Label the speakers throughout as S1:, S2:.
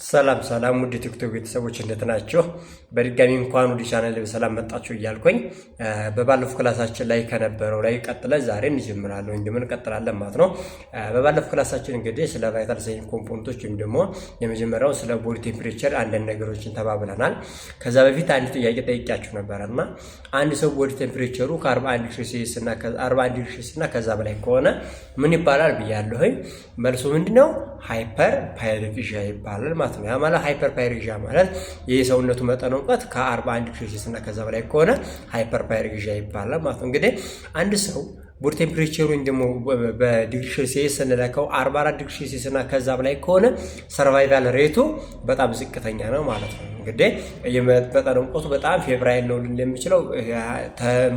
S1: ሰላም ሰላም ውድ ቲክቶክ ቤተሰቦች፣ እንዴት ናችሁ? በድጋሚ እንኳን ወደ ቻናል በሰላም መጣችሁ እያልኩኝ በባለፈው ክላሳችን ላይ ከነበረው ላይ ቀጥለን ዛሬ እንጀምራለን ወይም ደግሞ እንቀጥላለን ማለት ነው። በባለፈው ክላሳችን እንግዲህ ስለ vital sign component ኦች ወይም ደግሞ የመጀመሪያው ስለ body temperature አንዳንድ ነገሮችን ተባብለናል። ከዛ በፊት አንድ ጥያቄ ጠይቂያችሁ ነበረ እና አንድ ሰው body temperature ኡ ከ41 ዲግሪ ሴልሲየስ እና ከ41 ዲግሪ ሴልሲየስ እና ከዛ በላይ ከሆነ ምን ይባላል ብያለሁኝ። መልሱ ምንድነው? Hyperpyrexia ይባላል ማለት ነው። ያ ማለት hyperpyrexia ማለት የሰውነቱ መጠነ ሙቀት ከ41 ዲግሪ ሴልሲየስ እና ከዛ በላይ ከሆነ hyperpyrexia ይባላል ማለት ነው። እንግዲህ አንድ ሰው body temperature ኡ ወይም ደግሞ በዲግሪ ሴልሲየስ ስንለካው 44 ዲግሪ ሴልሲየስ እና ከዛ በላይ ከሆነ survival rate ኡ በጣም ዝቅተኛ ነው ማለት ነው። እንግዲህ የመጠነ ሙቀቱ በጣም febrile ነው ልንል የምችለው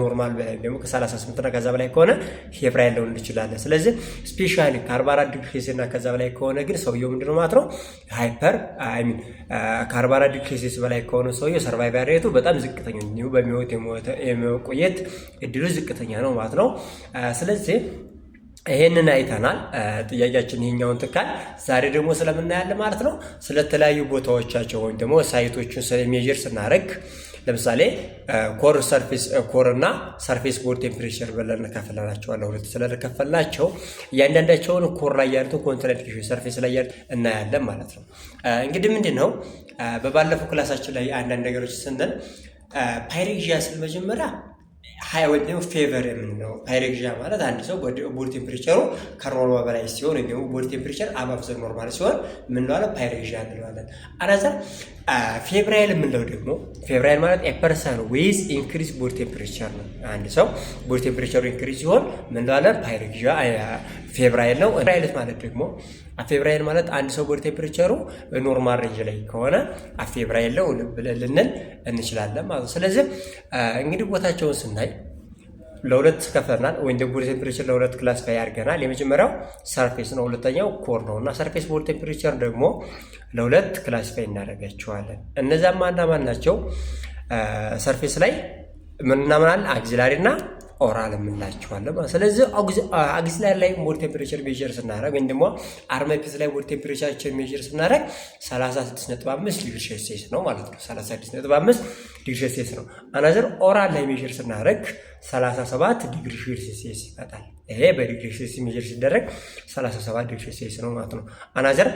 S1: normal በላይ ደግሞ ከ38 እና ከዛ በላይ ከሆነ febrile ነው እንችላለን። ስለዚህ specially ከ44 ዲግሪ ሴልሲየስ እና ከዛ በላይ ከሆነ ግን ሰውየው ምንድነው ማለት ነው hyper I mean ከ44 ዲግሪ ሴልሲየስ በላይ ከሆነ ሰውየው survival rate ኡ በጣም ዝቅተኛ ነው፣ በሚሞት የመቆየት እድሉ ዝቅተኛ ነው ማለት ነው። ስለዚህ ይሄንን አይተናል። ጥያቄያችን ይሄኛውን ትካል ዛሬ ደግሞ ስለምናያለን ማለት ነው ስለተለያዩ ቦታዎቻቸው ወይም ደግሞ site ኦቹን ስለ measure ስናደርግ ለምሳሌ core surface core እና surface body temperature ብለን ከፍለናቸዋለን። ሁለት ስለከፈልናቸው እያንዳንዳቸውን core ላይ ያሉትን contraindication፣ surface ላይ ያሉት እናያለን ማለት ነው። እንግዲህ ምንድን ነው በባለፈው ክላሳችን ላይ አንዳንድ ነገሮች ስንል pyrexia ስል መጀመሪያ high ወይም ደግሞ fever የምንለው pyrexia ማለት አንድ ሰው body temperature ኡ ከ normal በላይ ሲሆን ወይም ደግሞ body temperature above the normal ሲሆን ምን እንለዋለን? Pyrexia እንለዋለን። Another febrile የምንለው ደግሞ febrile ማለት person with increase body temperature ነው። አንድ ሰው body temperature ኡ increase ሲሆን ምን እንለዋለን? Pyrexia febrile ነው። Febrile ማለት ደግሞ afebrile ማለት አንድ ሰው body temperature ኡ normal range ላይ ከሆነ afebrile ነው ብለን ልንል እንችላለን ማለት ነው። ስለዚህ እንግዲህ ቦታቸውን ስናይ ለሁለት ከፍለናል፣ ወይም ደግሞ body temperature ለሁለት classify አድርገናል። የመጀመሪያው surface ነው፣ ሁለተኛው core ነው። እና surface body temperature ደግሞ ለሁለት classify እናደርጋቸዋለን። እነዚያም ማና ማን ናቸው? Surface ላይ ምንና ምን? Axillary እና oral የምንላቸዋለን ማለት። ስለዚህ axillary ላይ body temperature measure ስናደርግ ወይም ደግሞ armpit ላይ body temperature measure ስናደርግ 36.5 ዲግሪ ሴልሲየስ ነው ማለት ነው። 36.5 ዲግሪ ሴልሲየስ ነው። Another oral ላይ measure ስናደርግ 37 ዲግሪ ሴልሲየስ ይመጣል። ይሄ በዲግሪ ሴልሲየስ measure ሲደረግ 37 ዲግሪ ሴልሲየስ ነው ማለት ነው። Another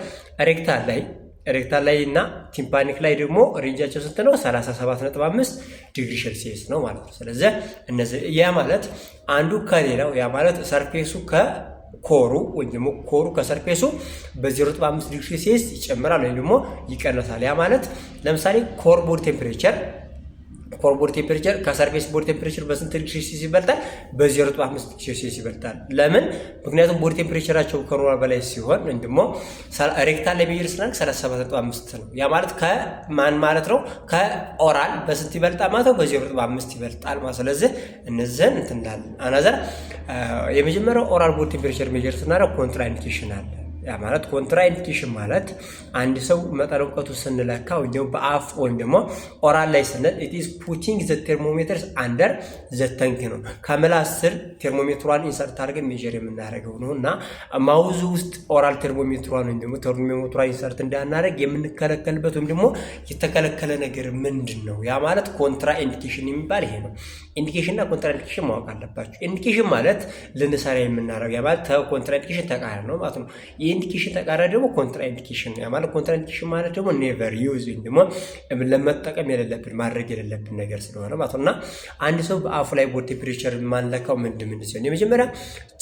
S1: rectal ላይ እና tympanic ላይ ደግሞ range ኣቸው ስንት ነው? 37.5 ዲግሪ ሴልሲየስ ነው ማለት ነው። ስለዚህ እነዚህ ያ ማለት አንዱ ከሌላው ያ ማለት ሰርፌሱ ከኮሩ ወይም ደግሞ ኮሩ ከሰርፌሱ በ0.5 ዲግሪ ሴልሲየስ ይጨምራል ወይም ደግሞ ይቀንሳል። ያ ማለት ለምሳሌ core body temperature ከ surface body temperature በስንት ዲግሪ ሴልሲየስ ይበልጣል? በ0.5 ዲግሪ ሴልሲየስ ይበልጣል። ለምን? ምክንያቱም body temperature ኣቸው ከ normal በላይ ሲሆን ወይም ደግሞ rectal ላይ measure ስናደርግ 37.5 ነው። ያ ማለት ከማን ማለት ነው? ከ oral በስንት ይበልጣል ማለት ነው? በ0.5 ይበልጣል ማለት። ስለዚህ እነዚህን እንትን እንዳለን another የመጀመሪያው oral body temperature measure ስናደርግ contraindication አለ። ያ ማለት contraindication ማለት አንድ ሰው መጠነ ሙቀቱ ስንለካ ወይም ደግሞ በአፍ ወይም ደግሞ oral ላይ ስንል it is putting the thermometers under the tongue ነው። ከምላስ ስር ቴርሞሜትሯን insert አድርገን measure የምናደርገው ነው እና mouth ውስጥ oral ቴርሞሜትሯን ወይም ደግሞ ቴርሞሜትሯን insert እንዳናደርግ የምንከለከልበት ወይም ደግሞ የተከለከለ ነገር ምንድን ነው? ያ ማለት contraindication የሚባል ይሄ ነው። Indication እና contraindication ማወቅ አለባችሁ። Indication ማለት ልንሰራ የምናደርገው፣ ያ ማለት contraindication ተቃራኒ ነው ማለት ነው። የ indication ተቃራኒ ደግሞ contraindication ነው። ያ ማለት contraindication ማለት ደግሞ never use ወይም ደግሞ ለመጠቀም የሌለብን፣ ማድረግ የሌለብን ነገር ስለሆነ ማለት ነው። እና አንድ ሰው በአፉ ላይ body temperature የማንለካው ምንድን ምንድን ሲሆን የመጀመሪያ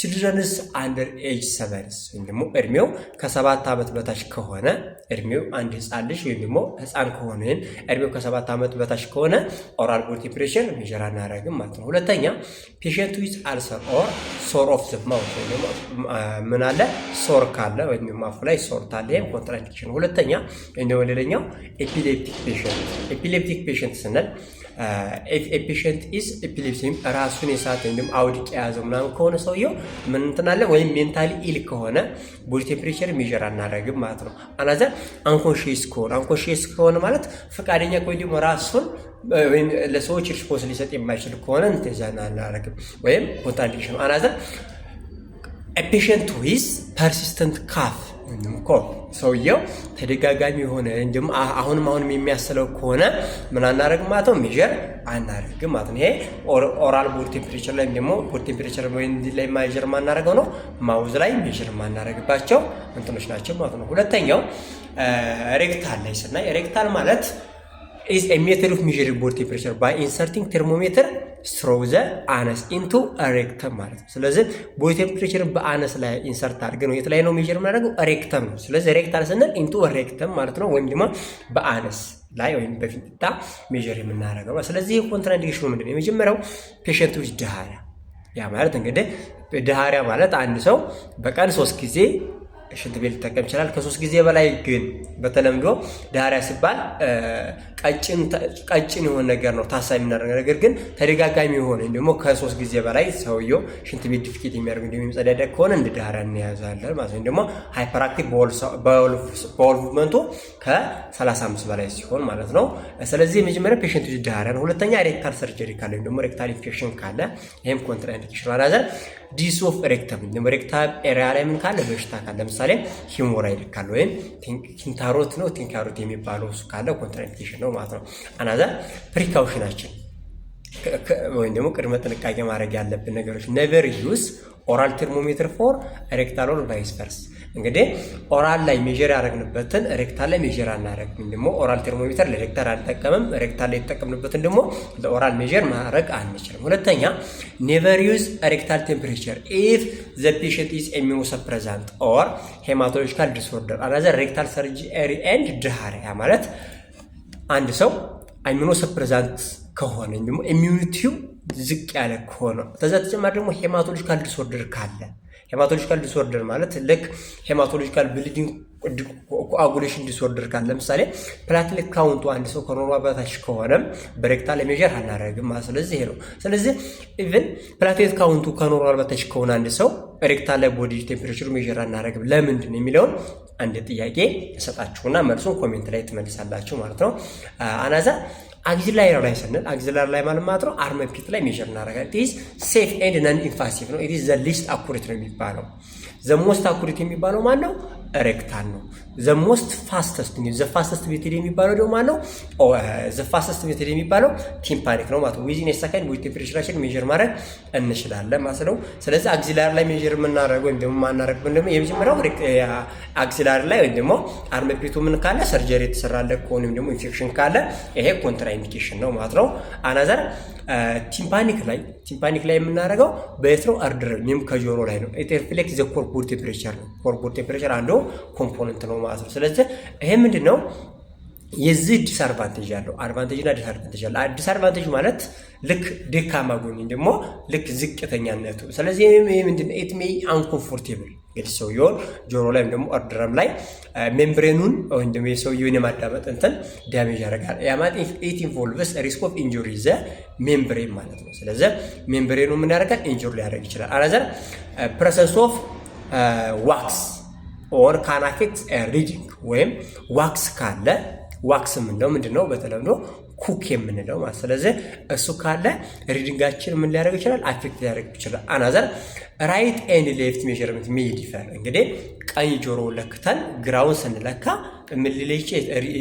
S1: childrens under age 7 ወይም ደግሞ እድሜው ከ7 ዓመት በታች ከሆነ፣ እድሜው አንድ ህፃን ልጅ ወይም ደግሞ ህፃን ከሆነ ወይም እድሜው ከ7 ዓመት በታች ከሆነ oral body temperature measure አናደርግም ማለት ነው። ሁለተኛ patient with ulcer or sore of the mouth ወይም ደግሞ ምን አለ sore ካለ ወይም ደግሞ አፉ ላይ sore ካለ ይሄም contraindication። ሁለተኛ ወይም ደግሞ ሌላኛው epileptic patient። Epileptic patient ስንል patient is epilepsy ራሱን የሳተ ወይም ደግሞ አውድቅ የያዘው ምናምን ከሆነ ሰውየው ምን እንትን አለ ወይም mentally ill ከሆነ body temperature measure አናደርግም ማለት ነው። Another unconscious ከሆነ፣ unconscious ከሆነ ማለት ፈቃደኛ ወይ ደግሞ ራሱን ወይም ለሰዎች response ሊሰጥ የማይችል ከሆነ እንደዛ አናደርግም ወይም contraindication። Another patient with persistent cough። ሰውየው ተደጋጋሚ የሆነ ደግሞ አሁንም አሁንም የሚያስለው ከሆነ ምን አናደርግም ማለት ነው፣ measure አናደርግም ማለት ነው። ይሄ oral body temperature ላይ ደግሞ body temperature ላይ measure ማናደርገው ነው፣ mouth ላይ measure ማናደርግባቸው እንትኖች ናቸው ማለት ነው። ሁለተኛው rectal ላይ ስናይ rectal ማለት is a method of measuring body temperature by inserting thermometer through the anus into rectum ማለት ነው። ስለዚህ body temperature ን በ anus ላይ insert አድርገን የት ላይ ነው measure የምናደርገው? Rectum ነው። ስለዚህ rectal ስንል into rectum ማለት ነው፣ ወይም ደግሞ በ anus ላይ ወይም በፊንጢጣ measure የምናደርገው። ስለዚህ contraindication ኑ ምንድን ነው? የመጀመሪያው patient ኦች diarrhea። ያ ማለት እንግዲህ diarrhea ማለት አንድ ሰው በቀን ሶስት ጊዜ ሽንት ቤት ሊጠቀም ይችላል። ከሶስት ጊዜ በላይ ግን በተለምዶ diarrhea ሲባል ቀጭን የሆነ ነገር ነው ታሳቢ የምናደርገው። ነገር ግን ተደጋጋሚ የሆነ ወይም ደግሞ ከሶስት ጊዜ በላይ ሰውየው ሽንት ቤት defecate የሚያደርግ እንዲሁም የሚጸዳዳ ከሆነ እንደ diarrhea እንያዛለን ማለት ነው። ደግሞ hyperactive bowel movement ኡ ከ35 በላይ ሲሆን ማለት ነው። ስለዚህ የመጀመሪያ patient ኦች diarrhea ነው። ሁለተኛ rectal surgery ካለ ወይም ደግሞ rectal infection ካለ ይህም contraindication። Another disease of rectum፣ ደግሞ rectal area ላይ ምን ካለ፣ በሽታ ካለ፣ ለምሳሌ hemorrhoid ካለ ወይም ኪንታሮት ነው ቲንካሮት የሚባለው እሱ ካለ contraindication ነው ማለት ነው። Another precaution ኣችን ወይም ደግሞ ቅድመ ጥንቃቄ ማድረግ ያለብን ነገሮች never use oral thermometer for rectal or vice versa። እንግዲህ oral ላይ measure ያደረግንበትን rectal ላይ measure አናደርግም። ደግሞ oral thermometer ለ rectal አንጠቀምም። Rectal ላይ የተጠቀምንበትን ደግሞ ለ oral measure ማድረግ አንችልም። ሁለተኛ never use rectal temperature if the patient is immunosuppressant or hematological disorder, another rectal surgery and diarrhea። ማለት አንድ ሰው immunosuppressant ከሆነ ወይም ደግሞ immunity ው ዝቅ ያለ ከሆነ፣ ከዛ ተጨማሪ ደግሞ hematological disorder ካለ፣ hematological disorder ማለት ልክ hematological bleeding coagulation disorder ካለ፣ ለምሳሌ platelet count ኡ አንድ ሰው ከ normal በታች ከሆነም በ rectal measure አናደርግም። ስለዚህ ይሄ ነው። ስለዚህ even platelet count ኡ ከ normal በታች ከሆነ አንድ ሰው rectal ላይ body temperature measure አናደርግም። ለምንድን ነው የሚለውን አንድ ጥያቄ እሰጣችሁና መልሱን comment ላይ ትመልሳላችሁ ማለት ነው። Another axillary ላይ ስንል axillary ላይ ማለት ነው armpit ላይ measure እናደርጋለን። It is safe and non invasive ነው። It is the least accurate ነው የሚባለው። The most accurate የሚባለው ማን ነው? Rectal ነው። The most fastest፣ the fastest method የሚባለው ደግሞ ማን ነው? The fastest method የሚባለው tympanic ነው ማለት ነው። Within second body temperature ኣችን measure ማድረግ እንችላለን ማለት ነው። ስለዚህ axillary ላይ measure የምናደርገው ወይም ደግሞ ማናደርገው ደግሞ የመጀመሪያው axillary ላይ ወይም ደግሞ armpit ኡ ምን ካለ፣ surgery የተሰራለ ከሆነ ወይም ደግሞ ኢንፌክሽን ካለ ይሄ contraindication ነው ማለት ነው። Another tympanic ላይ የምናደርገው በየት ነው? Eardrum ወይም ከጆሮ ላይ ነው። It reflect the core body temperature ነው። Core body temperature አንዱ component ነው ማለት ነው። ስለዚህ ይሄ ምንድን ነው? የዚህ disadvantage አለው። Advantage እና disadvantage አለው። Disadvantage ማለት ልክ ደካማ ጎን ደግሞ ልክ ዝቅተኛነቱ። ስለዚህ ይሄ ምንድን ነው? It may uncomfortable። እንግዲህ ሰውየውን ጆሮ ላይ ወይም ደግሞ eardrum ላይ membrane ኑን ወይም ደግሞ የሰውየውን የማዳመጥ እንትን damage ያደርጋል። ያ ማለት it involves risk of injury the membrane ማለት ነው። ስለዚህ membrane ኑ ምን ያደርጋል? Injury ሊያደርግ ይችላል። Another presence of wax or can affect reading ወይም wax ካለ፣ wax የምንለው ምንድን ነው? በተለምዶ ኩክ የምንለው ማለት። ስለዚህ እሱ ካለ reading ኣችን ምን ሊያደርግ ይችላል? Affect ሊያደርግ ይችላል። Another right and left measurement may differ። እንግዲህ ቀኝ ጆሮውን ለክተን ግራውን ስንለካ ምን ሊል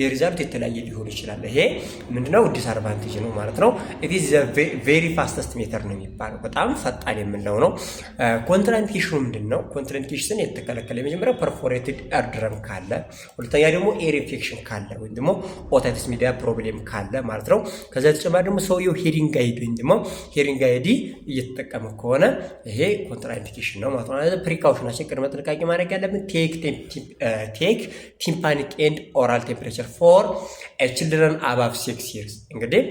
S1: የ result ኡ የተለያየ ሊሆን ይችላል። ይሄ ምንድነው? Disadvantage ነው ማለት ነው። It is very fastest method ነው የሚባለው፣ በጣም ፈጣን የምንለው ነው። Contraindication ኑ ምንድን ነው? Contraindication የተከለከለ የመጀመሪያው perforated eardrum ካለ፣ ሁለተኛ ደግሞ ear infection ካለ ወይም ደግሞ otitis media problem ካለ ማለት ነው። ከዛ ተጨማሪ ደግሞ ሰውየው hearing aid ወይም ደግሞ hearing aid እየተጠቀመ ከሆነ ይሄ contraindication ነው ማለት ነው። Precaution ኣችን ቅድመ ጥንቃቄ ማድረግ ያለብን take tympanic and oral temperature for children above 6 years። እንግዲህ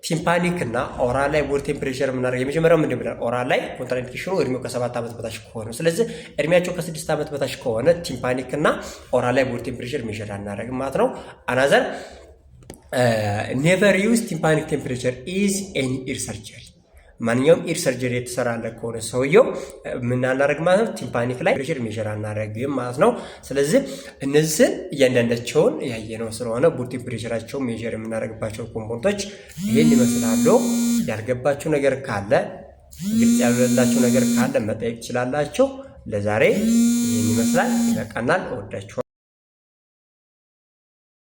S1: tympanic እና oral ላይ body temperature የምናደርገው የመጀመሪያው ምንድን ብለን oral ላይ contraindication ኑ እድሜው ከ7 ዓመት በታች ከሆነ፣ ስለዚህ እድሜያቸው ከ6 ዓመት በታች ከሆነ tympanic እና oral ላይ body temperature measure አናደርግም ማለት ነው። Another never use tympanic temperature is any ear surgery። ማንኛውም ear surgery የተሰራለ ከሆነ ሰውየው ምን አናደርግ ማለት ነው፣ tympanic ላይ pressure measure አናደርግም ማለት ነው። ስለዚህ እነዚህን እያንዳንዳቸውን ያየነው ስለሆነ body temperature ኣቸው measure የምናደርግባቸው component ኦች ይህን ይመስላሉ። ያልገባችሁ ነገር ካለ፣ ግልጽ ያልሆነላችሁ ነገር ካለ መጠየቅ ትችላላችሁ። ለዛሬ ይህን ይመስላል። ይበቃናል። እወዳችኋለሁ።